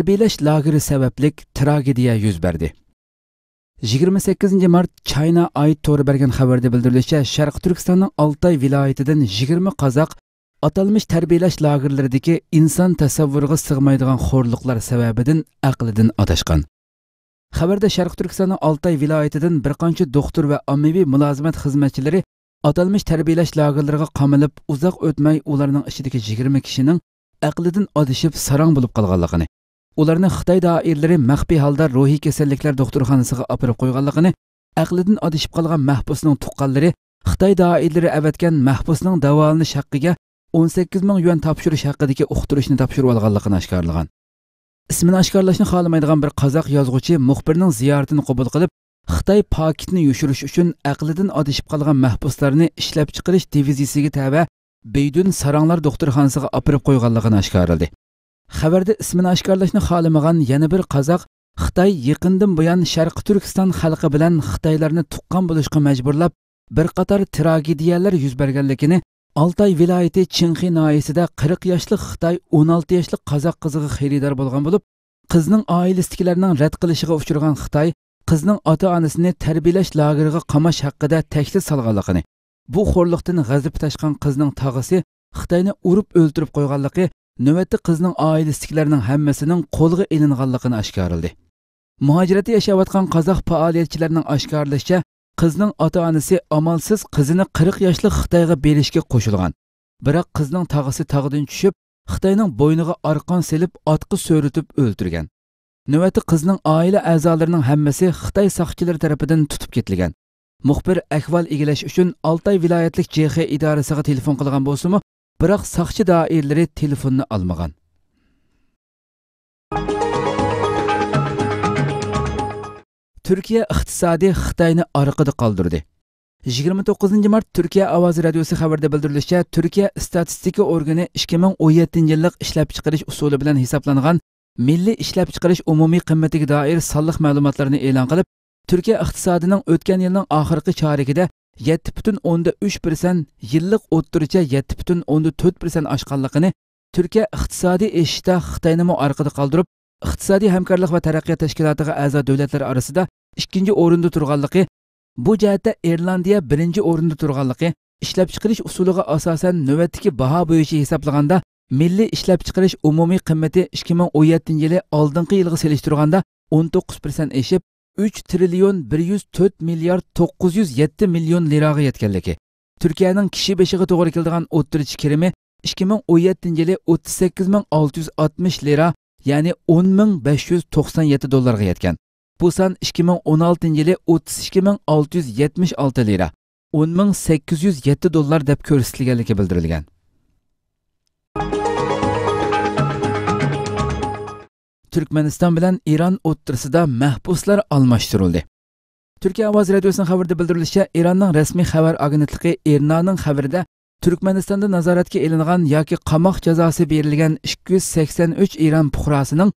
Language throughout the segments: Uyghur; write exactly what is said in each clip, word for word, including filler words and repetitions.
تەربىيەلەش لاگېرى سەۋەبلىك تراگېدىيە يۈز بەردى. يىگىرمە سەككىزىنچى مارت چاينا ئايت تورى بەرگەن خەۋەردە بىلدۈرۈلۈشىچە، شەرقىي تۈركىستاننىڭ ئالتاي ۋىلايىتىدىن يىگىرمە قازاق ئاتالمىش تەربىيەلەش لاگېرلىرىدىكى ئىنسان تەسەۋۋۇرىغا سىغمايدىغان خورلۇقلار سەۋەبىدىن ئەقلىدىن ئاداشقان. خەۋەردە شەرقىي تۈركىستاننىڭ ئالتاي ۋىلايىتىدىن بىر قانچە دوختۇر ۋە ئاممىۋى مۇلازىمەت خىزمەتچىلىرى ئاتالمىش تەربىيەلەش لاگېرلىرىغا قامىلىپ، ئۇزاق ئۆتمەي ئۇلارنىڭ ئىچىدىكى يىگىرمە كىشىنىڭ ئەقلىدىن ئادىشىپ ساراڭ بولۇپ قالغانلىقىنى، ئۇلارنى خىتاي دائىرىلىرى مەخپىي ھالدا روھىي كېسەللىكلەر دوختۇرخانىسىغا ئاپىرىپ قويغانلىقىنى، ئەقلىدىن ئادىشىپ قالغان مەھبۇسنىڭ تۇغقانلىرى خىتاي دائىرىلىرى ئەۋەتكەن مەھبۇسنىڭ داۋالىنىش ھەققىگە ئون سەككىز مىڭ يۈەن تاپشۇرۇش ھەققىدىكى ئۇقتۇرۇشنى تاپشۇرۇۋالغانلىقىنى ئاشكارىلىغان. ئىسمىنى ئاشكارىلاشنى خالىمايدىغان بىر قازاق يازغۇچى مۇخبىرنىڭ زىيارىتىنى قوبۇل قىلىپ، خىتاي پاكىتنى يوشۇرۇش ئۈچۈن ئەقلىدىن ئادىشىپ قالغان مەھبۇسلارنى ئىشلەپچىقىرىش دىۋىزىيىسىگە تەۋە بېيدۈن ساراڭلار دوختۇرخانىسىغا ئاپىرىپ قويغانلىقىنى ئاشكارىلىدى. خەۋەردە ئىسمىنى ئاشكارىلاشنى خالىمىغان يەنە بىر قازاق خىتاي يېقىندىن بۇيان شەرقىي تۈركىستان خەلقى بىلەن خىتايلارنى تۇغقان بولۇشقا مەجبۇرلاپ، بىر قاتار تراگېدىيەلەر يۈز بەرگەنلىكىنى، ئالتاي ۋىلايىتى چىڭخې ناھىيەسىدە قىرىق ياشلىق خىتاي ئون ئالتە ياشلىق قازاق قىزىغا خېرىدار بولغان بولۇپ، قىزنىڭ ئائىلىسىدىكىلەرنىڭ رەت قىلىشىغا ئۇچرىغان خىتاي قىزنىڭ ئاتا-ئانىسىنى تەربىيەلەش لاگېرىغا قاماش ھەققىدە تەھدىت سالغانلىقىنى، بۇ خورلۇقتىن غەزىپى تاشقان قىزنىڭ تاغىسى خىتاينى ئۇرۇپ ئۆلتۈرۈپ قويغانلىقى نۆۋەتتە قىزنىڭ ئائىلىسىدىكىلەرنىڭ ھەممىسىنىڭ قولغا ئېلىنغانلىقىنى ئاشكارىلىدى. مۇھاجىرەتتە ياشاۋاتقان قازاق پائالىيەتچىلەرنىڭ ئاشكارىلىشىچە، قىزنىڭ ئاتا-ئانىسى ئامالسىز قىزىنى قىرىق ياشلىق خىتايغا بېرىشكە قوشۇلغان. بىراق قىزنىڭ تاغىسى تاغدىن چۈشۈپ، خىتاينىڭ بوينىغا ئارقان سېلىپ، ئاتقا سۆرىتىپ ئۆلتۈرگەن. نۆۋەتتە قىزنىڭ ئائىلە ئەزالىرىنىڭ ھەممىسى خىتاي ساقچىلىرى تەرىپىدىن تۇتۇپ كېتىلگەن. مۇخبىر ئەھۋال ئىگىلەش ئۈچۈن ئالتاي ۋىلايەتلىك جې خې ئىدارىسىغا تېلېفون قىلغان بولسىمۇ، بىراق ساقچى دائىرىلىرى تېلېفوننى ئالمىغان. تۈركىيە ئىقتىسادى خىتاينى ئارقىدا قالدۇردى. يىگىرمە توققۇزىنچى مارت تۈركىيە ئاۋازى رادىيوسى خەۋىرىدە بىلدۈرۈلۈشىچە، تۈركىيە ئىستاتىستىكا ئورگىنى ئىككى مىڭ ئون يەتتىنچى يىللىق ئىشلەپچىقىرىش ئۇسۇلى بىلەن ھېسابلانغان مىللىي ئىشلەپچىقىرىش ئومۇمىي قىممىتىگە دائىر سانلىق مەلۇماتلارنى ئېلان قىلىپ، تۈركىيە ئىقتىسادىنىڭ ئۆتكەن يىلنىڭ ئاخىرقى چارىكىدە يەتتە پۈتۈن ئوندىن ئۈچ پىرسەنت، يىللىق ئوتتۇرىچە يەتتە پۈتۈن ئوندىن تۆت پىرسەنت ئاشقانلىقىنى، تۈركىيە ئىقتىسادىي ئېشىشتا خىتاينىمۇ ئارقىدا قالدۇرۇپ، ئىقتىسادىي ھەمكارلىق ۋە تەرەققىيات تەشكىلاتىغا ئەزا دۆلەتلەر ئارىسىدا ئىككىنچى ئورۇندا تۇرغانلىقى، بۇ جەھەتتە ئىرلاندىيە بىرىنچى ئورۇندا تۇرغانلىقى، ئىشلەپچىقىرىش ئۇسۇلىغا ئاساسەن نۆۋەتتىكى باھا بويىچە ھېسابلىغاندا، مىللىي ئىشلەپچىقىرىش ئومۇمىي قىممىتى ئىككى مىڭ ئون يەتتىنچى يىلى ئالدىنقى يىلغا سېلىشتۇرغاندا ئون توققۇز پىرسەنت ئېشىپ، ئۈچ تىرىليون بىر يۈز تۆت مىليارد توققۇز يۈز يەتتە مىليون لىراغا يەتكەنلىكى، تۈركىيەنىڭ كىشى بېشىغا توغرا كېلىدىغان ئوتتۇرىچە كىرىمى ئىككى مىڭ ئون يەتتىنچى يىلى ئوتتۇز سەككىز مىڭ ئالتە يۈز ئاتمىش لىرا، يەنى ئون مىڭ بەش يۈز توقسان يەتتە دوللارغا يەتكەن. بۇ سان ئىككى مىڭ ئون ئالتىنچى يىلى ئوتتۇز ئىككى مىڭ ئالتە يۈز يەتمىش ئالتە لىرا، ئون مىڭ سەككىز يۈز يەتتە دوللار دەپ كۆرسىتىلگەنلىكى بىلدۈرۈلگەن. تۈركمەنىستان بىلەن ئىران ئوتتۇرىسىدا مەھبۇسلار ئالماشتۇرۇلدى. تۈركىيە ئاۋازى رادىيوسىنىڭ خەۋىرىدە بىلدۈرۈلۈشىچە، ئىراننىڭ رەسمىي خەۋەر ئاگېنتلىقى ئىرنانىڭ خەۋىرىدە تۈركمەنىستاندا نازارەتكە ئېلىنغان ياكى قاماق جازاسى بېرىلگەن ئىككى يۈز سەكسەن ئۈچ ئىران پۇقراسىنىڭ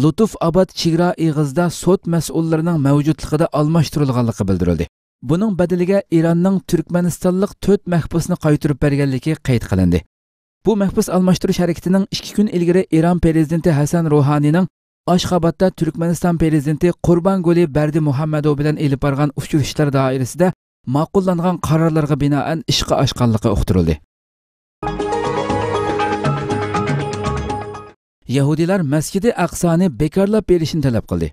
لۇتۇف ئاباد چېگرا ئېغىزىدا سوت مەسئۇللىرىنىڭ مەۋجۇتلۇقىدا ئالماشتۇرۇلغانلىقى بىلدۈرۈلدى. بۇنىڭ بەدىلىگە ئىراننىڭ تۈركمەنىستانلىق تۆت مەھبۇسنى قايتۇرۇپ بەرگەنلىكى قەيت قىلىندى. بۇ مەھبۇس ئالماشتۇرۇش ھەرىكىتىنىڭ ئىككى كۈن ئىلگىرى ئىران پىرېزىدېنتى ھەسەن روھانىنىڭ ئاشخابادتا تۈركمەنىستان پىرېزىدېنتى قۇربانگۇلى بەردىمۇھەممەدوۋ بىلەن ئېلىپ بارغان ئۇچرىشىشلار دائىرىسىدە ماقۇللانغان قارارلارغا بىنائەن ئىشقا ئاشقانلىقى ئۇقتۇرۇلدى. يەھۇدىيلار مەسچىدى ئەقسانى بىكارلاپ بېرىشنى تەلەپ قىلدى.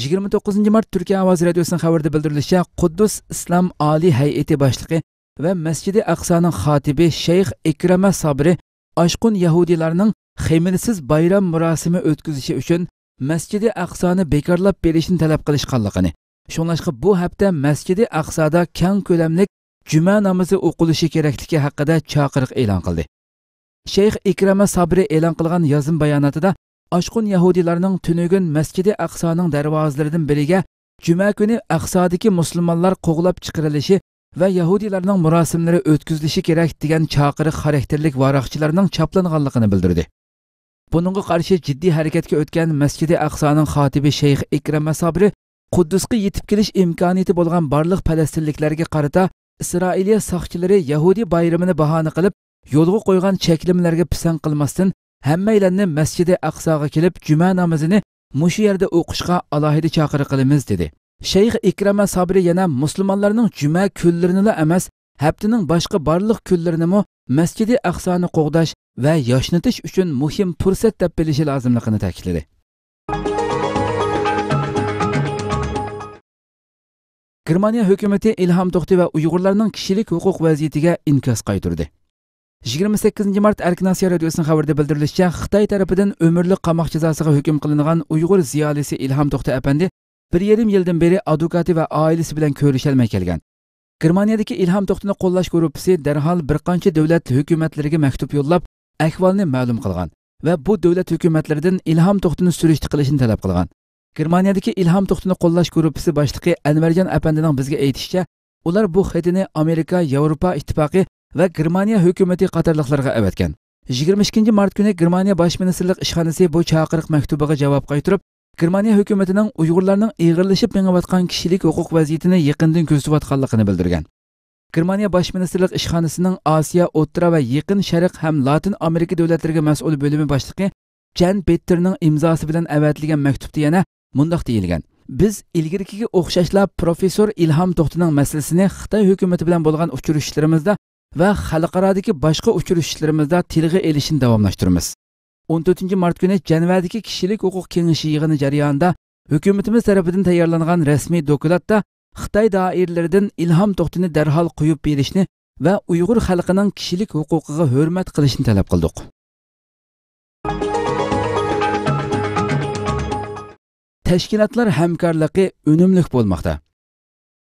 يىگىرمە توققۇزىنچى مارت تۈركىيە ئاۋازى رادىيوسىنىڭ خەۋىرىدە بىلدۈرۈلۈشىچە، قۇددۇس ئىسلام ئالىي ھەيئىتى باشلىقى ۋە مەسچىدى ئەقسانىڭ خاتىپى شەيخ ئىكرەمە سابرى ئاشقۇن يەھۇدىيلارنىڭ خېمىرسىز بايرام مۇراسىمى ئۆتكۈزۈشى ئۈچۈن مەسچىدى ئەقسانى بىكارلاپ بېرىشنى تەلەپ قىلىشقانلىقىنى، شۇڭلاشقا بۇ ھەپتە مەسچىدى ئەقسادا كەڭ كۆلەملىك جۈمە نامىزى ئوقۇلۇشى كېرەكلىكى ھەققىدە چاقىرىق ئېلان قىلدى. شەيخ ئىكرەمە سابرى ئېلان قىلغان يازما باياناتىدا، ئاشقۇن يەھۇدىيلارنىڭ تۈنۈگۈن مەسچىدى ئەقسانىڭ دەرۋازىلىرىدىن بىرىگە جۈمە كۈنى ئەقسادىكى مۇسۇلمانلار قوغلاپ چىقىرىلىشى ۋە يەھۇدىيلارنىڭ مۇراسىملىرى ئۆتكۈزۈلۈشى كېرەك دېگەن چاقىرىق خاراكتېرلىك ۋاراقچىلارنىڭ چاپلانغانلىقىنى بىلدۈردى. بۇنىڭغا قارشى جىددىي ھەرىكەتكە ئۆتكەن مەسچىدى ئەقسانىڭ خاتىپى شەيخ ئىكرەمە سابرى قۇددۇسقا يېتىپ كېلىش ئىمكانىيىتى بولغان بارلىق پەلەستىنلىكلەرگە قارىتا ئىسرائىلىيە ساقچىلىرى يەھۇدىي بايرىمىنى باھانە قىلىپ يولغا قويغان چەكلىمىلەرگە پىسەنت قىلماستىن، ھەممەيلەننى مەسچىدى ئەقساغا كېلىپ، جۈمە نامىزىنى مۇشۇ يەردە ئوقۇشقا ئالاھىدە چاقىرىق قىلىمىز، دېدى. شەيخ ئىكرامە سابىرى يەنە مۇسۇلمانلارنىڭ جۈمە كۈنلىرىنىلا ئەمەس، ھەپتىنىڭ باشقا بارلىق كۈنلىرىنىمۇ مەسچىدى ئەقسانى قوغداش ۋە ياشنىتىش ئۈچۈن مۇھىم پۇرسەت دەپ بىلىشى لازىملىقىنى تەكىتلىدى. گېرمانىيە ھۆكۈمىتى ئىلھام توختى ۋە ئۇيغۇرلارنىڭ كىشىلىك ھوقۇق ۋەزىيىتىگە ئىنكاس قايتۇردى. يىگىرمە سەككىزىنچى مارت ئەركىن ئاسىيا رادىيوسىنىڭ خەۋىرىدە بىلدۈرۈلۈشىچە، خىتاي تەرىپىدىن ئۆمۈرلۈك قاماق جازاسىغا ھۆكۈم قىلىنغان ئۇيغۇر زىيالىيسى ئىلھام توختى ئەپەندى بىر يېرىم يىلدىن بېرى ئادۋوكاتى ۋە ئائىلىسى بىلەن كۆرۈشەلمەي كەلگەن. گېرمانىيەدىكى ئىلھام توختىنى قوللاش گۇرۇپپىسى دەرھال بىر قانچە دۆلەت ھۆكۈمەتلىرىگە مەكتۇپ يوللاپ، ئەھۋالنى مەلۇم قىلغان ۋە بۇ دۆلەت ھۆكۈمەتلىرىدىن ئىلھام توختىنى سۈرۈشتە قىلىشنى تەلەپ قىلغان. گېرمانىيەدىكى ئىلھام توختىنى قوللاش گۇرۇپپىسى باشلىقى ئەنۋەرجان ئەپەندىنىڭ بىزگە ئېيتىشىچە، ئۇلار بۇ خېتىنى ئامېرىكا، ياۋروپا ئىتتىپاقى ۋە گېرمانىيە ھۆكۈمىتى قاتارلىقلارغا ئەۋەتكەن. يىگىرمە ئىككىنچى مارت كۈنى گېرمانىيە باش مىنىستىرلىق ئىشخانىسى بۇ چاقىرىق مەكتۇبىغا جاۋاب قايتۇرۇپ، گېرمانىيە ھۆكۈمىتىنىڭ ئۇيغۇرلارنىڭ ئېغىرلىشىپ مېڭىۋاتقان كىشىلىك ھوقۇق ۋەزىيىتىنى يېقىندىن كۆزىتىۋاتقانلىقىنى بىلدۈرگەن. گېرمانىيە باش مىنىستىرلىق ئىشخانىسىنىڭ ئاسىيا، ئوتتۇرا ۋە يېقىن شەرق ھەم لاتىن ئامېرىكا دۆلەتلىرىگە مەسئۇل بۆلۈمى باشلىقى جەن بېتتېرنىڭ ئىمزاسى بىلەن ئەۋەتىلگەن مەكتۇپتا يەنە مۇنداق دېيىلگەن: «بىز ئىلگىرىكىگە ئوخشاشلا پروفېسسور ئىلھام توختىنىڭ مەسىلىسىنى خىتاي ھۆكۈمىتى بىلەن بولغان ئۇچرىشىشلىرىمىزدا ۋە خەلقئارادىكى باشقا ئۇچرىشىشلىرىمىزدا تىلغا ئېلىشنى داۋاملاشتۇرىمىز.» ئون تۆتىنچى مارت كۈنى جەنۋەدىكى كىشىلىك ھوقۇق كېڭىشى يىغىنى جەريانىدا ھۆكۈمىتىمىز تەرىپىدىن تەييارلانغان رەسمىي دوكلاتتا خىتاي دائىرىلىرىدىن ئىلھام توختىنى دەرھال قويۇپ بېرىشنى ۋە ئۇيغۇر خەلقىنىڭ كىشىلىك ھوقۇقىغا ھۆرمەت قىلىشنى تەلەپ قىلدۇق. تەشكىلاتلار ھەمكارلىقى ئۈنۈملۈك بولماقتا.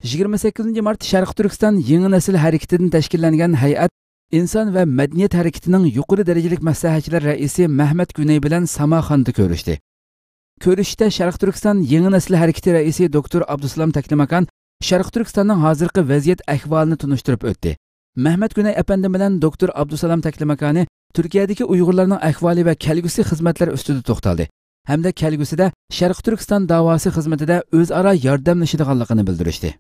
يىگىرمە سەككىزىنچى مارت شەرقىي تۈركىستان يېڭى نەسىل ھەرىكىتىدىن تەشكىللەنگەن ھەيئەت ئىنسان ۋە مەدەنىيەت ھەرىكىتىنىڭ يۇقىرى دەرىجىلىك مەسلىھەتچىلەر رەئىسى مەھمەت گۈنەي بىلەن ساماخاندا كۆرۈشتى. كۆرۈشۈشتە شەرقىي تۈركىستان يېڭى نەسىل ھەرىكىتى رەئىسى دوكتور ئابدۇسالام تەكلىماكان شەرقىي تۈركىستاننىڭ ھازىرقى ۋەزىيەت ئەھۋالىنى تونۇشتۇرۇپ ئۆتتى. مەھمەت گۈنەي ئەپەندىم بىلەن دوكتور ئابدۇسالام تەكلىماكانى تۈركىيەدىكى ئۇيغۇرلارنىڭ ئەھۋالى ۋە كەلگۈسى خىزمەتلىرى ئۈستىدە توختالدى ھەمدە كەلگۈسىدە شەرقىي تۈركىستان داۋاسى خىزمىتىدە ئۆزئارا ياردەملىشىدىغانلىقىنى بىلدۈرۈشتى.